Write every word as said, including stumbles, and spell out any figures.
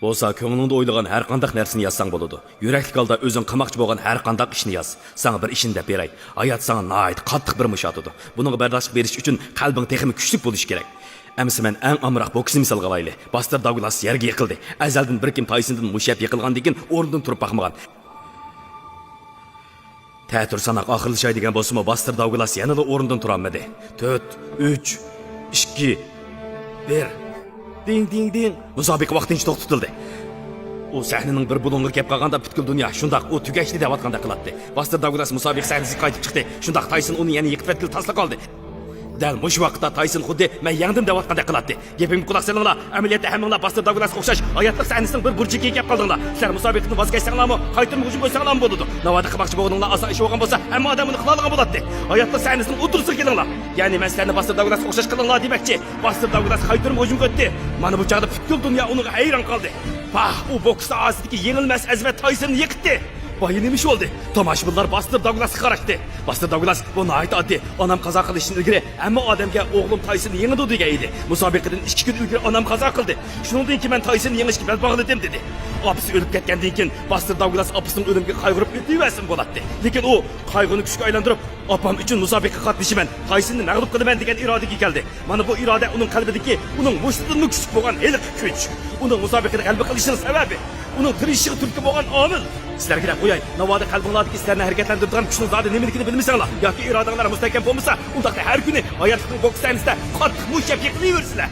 بولسا كۆڭلۈڭدە ئويلىغان ھەر قانداق نەرسىنى يازساڭ بولىدۇ. يۈرەكلىك ھالدا ئۆزۈڭ قىلماقچى بولغان ھەر قانداق ئىشنى ياز. ساڭا بىر ئىشنى دەپ بېرەي. ھايات ساڭا ناھايىتى قاتتىق بىر مۇش ئاتىدۇ. بۇنىڭغا بەرداشلىق بېرىش ئۈچۈن قەلبىڭ تېخىمۇ كۈچلۈك بولۇشى كېرەك. ئەمىسە مەن ئەڭ ئامراق بوكسنى مىسالغا ئالايلى. باستېر داگلاس يەرگە يىقىلدى. ئەزەلدىن بىر كىم تايسوندىن مۇش يەپ يىقىلغاندىن كېيىن ئورنىدىن تۇرۇپ باقمىغان. تەتۈر ساناق ئاخىرلىشاي دېگەن بولسىمۇ، باستېر داگلاس يەنىلا ئورنىدىن تۇرالمىدى. تۆت، ئۈچ، ئىككى، بىر. دىڭ، دىڭ، دىڭ. مۇسابىقە ۋاقتىنچە توختىتىلدى. ئۇ سەھنىنىڭ بىر بۇلۇڭىغا كەپ قالغاندا پۈتكۈل دۇنيا شۇنداق ئۇ تۈگەشتى دەۋاتقاندەك قىلاتتى. باستېر داگلاس مۇسابىقە سەھنىسىگە قايتىپ چىقتى. شۇنداق تايسون ئۇنى يەنە يىقىتىۋەتكىلى تاسلا قالدى. دەل مۇشۇ ۋاقىتتا تايسون خۇددى مەن يەڭدىم دەۋاتقاندەك قىلاتتى. گېپىمگە قۇلاق سېلىڭلار، ئەمەلىيەتتە ھەممىڭلار باستېر داگلاسقا ئوخشاش ھاياتلىق سەھنىسىنىڭ بىر بۇرجىكىگە كەپ قالدىڭلار. سىلەر مۇسابىقىدىن ۋاز كەچسەڭلارمۇ، قايتۇرما ھۇجۇم قويساڭلارمۇ بولىدۇ. ناۋادا قىلماقچى بولغىنىڭلار ئاسان ئىش بولغان بولسا، ھەممە ئادەم ئۇنى قىلالىغان بولاتتى. ھاياتلىق سەھنىسىنىڭ ئوتتۇرىسىغا كېلىڭلار. يەنى مەن سىلەرنى باستېر داگلاسقا ئوخشاش قىلىڭلار دېمەكچى. باستېر داگلاس قايتۇرما ھۇجۇمغا ئۆتتى. مانا بۇ چاغدا پۈتكۈل دۇنيا ئۇنىڭغا ھەيران قالدى. پاھ، ئۇ بوكس ساھەسىدىكى يېڭىلمەس ئەزىمەت تايسوننى يىقىتتى. بايا نېمە ئىش بولدى؟ تاماشىبىنلار باستېر داگلاسقا قاراشتى. باستېر داگلاس بۇ ناھايىتى ئاددىي. ئانام قازا قىلىشتىن ئىلگىرى ھەممە ئادەمگە ئوغلۇم تايسوننى يېڭىدۇ دېگەن ئىدى. مۇسابىقىدىن ئىككى كۈن ئىلگىرى ئانام قازا قىلدى. شۇنىڭدىن كېيىن مەن تايسوننى يېڭىشكە بەل باغلىدىم دېدى. ئاپىسى ئۆلۈپ كەتكەندىن كېيىن باستېر داگلاس ئاپىسىنىڭ ئۆلۈمىگە قايغۇرۇپ ئۆتۈۋەرسىمۇ بولاتتى. لېكىن ئۇ قايغۇنى كۈچكە ئايلاندۇرۇپ، ئاپام ئۈچۈن مۇسابىقە قاتنىشىمەن، تايسوننى مەغلۇپ قىلىمەن دېگەن ئىرادىگە كەلدى. مانا بۇ ئىرادە ئۇنىڭ قەلبىدىكى ئۇنىڭ مۇشتىدىنمۇ كۈچلۈك بولغان ھېلىقى كۈچ. ئۇنىڭ مۇسابىقىدە غەلىبە قىلىشىنىڭ سەۋەبى، ئۇنىڭ تىرىشىشىغا تۈرتكە بولغان ئامىل. سىلەرگە دەپ قوياي، ناۋادا قەلبىڭلاردىكى سىلەرنى ھەرىكەتلەندۈرىدىغان كۈچنىڭ زادى نېمىلىكىنى بىلمىسەڭلار ياكى ئىرادەڭلار مۇستەھكەم بولمىسا، ئۇنداقتا ھەر كۈنى ھاياتلىقنىڭ بوكس سەھنىسىدە قاتتىق مۇش يەپ يىقىلىۋېرىسىلەر.